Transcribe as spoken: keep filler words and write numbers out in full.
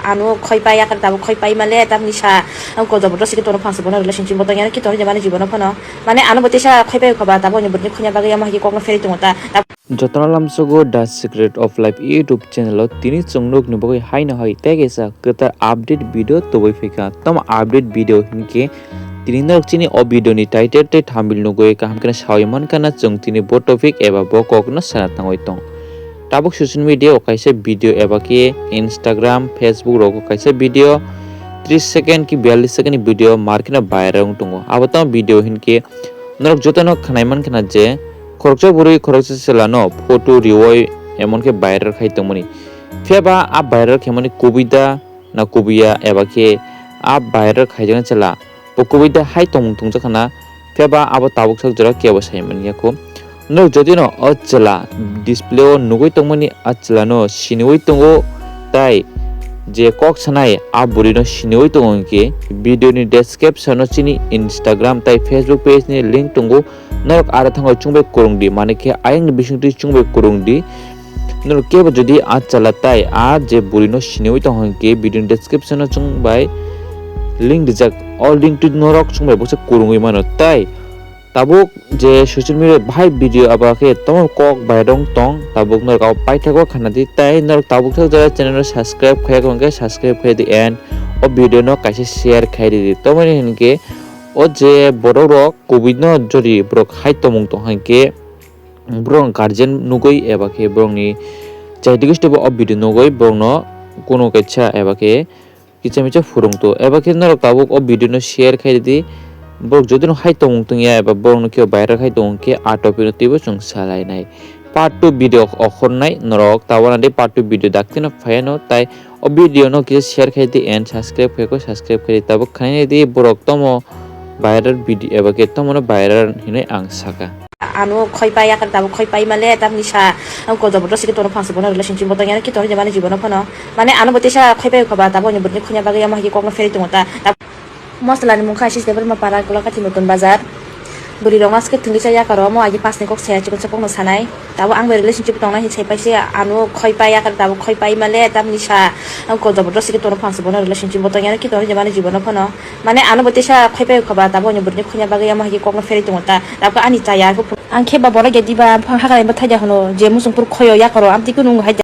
Ano khoi pai yakar tabuk khoi pai male tamni sa. Ang ko jobor dosi ke tono phangsa bono relationship bo tong yano ki tono jamani jibono phano. Mane ano bo tesa khoi pai khoba tabuk ni botni khonya bagwi amo hagi kokno feri tongo ta. Jotono lamsogo The Secret of Life YouTube channel o tini chwng nukni bagwi haino hai tei kaisa kwtal update video tubui phaikha. Tamo update video hinkhe tini norok chini o video ni title tei thumbnail nugwi kaham khe sawi mankha na chwng tini bo topic eba bo kokno sana tangwi tong. Tabuk social media o kaisa video eba khe Instagram, Facebook rogo kaisa video tris second ki biyallis second ni video mar kheno viral wng tongo. Abo tamo video hinkhe norok jotono khnai mankha na je khoroksa bwrwi khoroksa chwla no photo riwi emon khe viral khai tongmani. Phiya ba a viral khaimani kubui da na kubui ya eba khe a viral khaijaknai chwla bo kubui da hai tongmung tongjakha na, phiya ba abo tabuk sak jora kebo sai manya kho. Norok jodi no o chwla display o nugui tongmani a chwla no siniwi tongo, tai je kok sanai a bwrwi no siniwi tongo hinkhe video ni description o chini Instagram tai Facebook page ni link tongo. Norok aro thango chwngbai kwrwng di, mane khe ayang ni bisingtwi chwngbai kwrwng di. Norok kebo jodi a chwla tai a je bwrwi no siniwi tong hwn khe video ni description o chwngbai link rijak, o link twi norok chwngbai boksa kwrwngwi mano. Tai tabuk je social media bahai video aba khe tamo kok bai rong tong, tabuk norok abo paithago khana di. Tai norok tabuk thak jora channel no subscribe khaya hwn khe subscribe khaya di and o video no kaisa share khai di. Tamoni hwn khe o je borok rok kubui no jodi borok hai tongmung tong hwn khe borok guardian nugui eba khe borokni chai twibo o video nugui borokno kuno kaisa eba khe kicha micha phurung to eba khe norok tabuk o video no share khai di. Borok jodi no hai tongmung tong ya eba borokno khe viral khai tong khe a topic no twibo chwng salai nai. Part two video okhornai norok tabuk na de part two video daktino phaiano tai o video no kisa share khai di and subscribe khai ko subscribe khai di tabuk khainai di borok tomo viral video eba khe tomo no viral hinui ang saka. Ano khoi pai yakar tabuk khoi pai male tamni sa. Ang ko jobor dosi ke tono phangsa bono relationship bo tong yano ki tono jamani jibono phano. Mane ano bo tesa khoi pai khoba tabuk ni botni khonya bagwi amo hagi kokno feri tongo ta. Tab-, Mosla ni mungkha sis debor ma para gola kati notun bazar. Bwrwi rok aske thwngwi cha yakar omo agi pas ni kok saya chikon chapok no sanai. Tabuk ang bai relationship tongnai hin sai paise ano khoi pai yakar tabuk khoi pai male tamni sa. Ang ko jobor dosi ke tono phangsa bono relationship bo tong yano ki tono jamani jibono phano. Mane ano bo tesa khoi pai khoba tabuk ni botni khonya bagwi amo hagi kokno feri tongo ta. Tabuk ani chaya ko ang khe ba borok ya diba phang hakar ba thaja hono je musung pur khoyo yakaro amtwi kunu hai.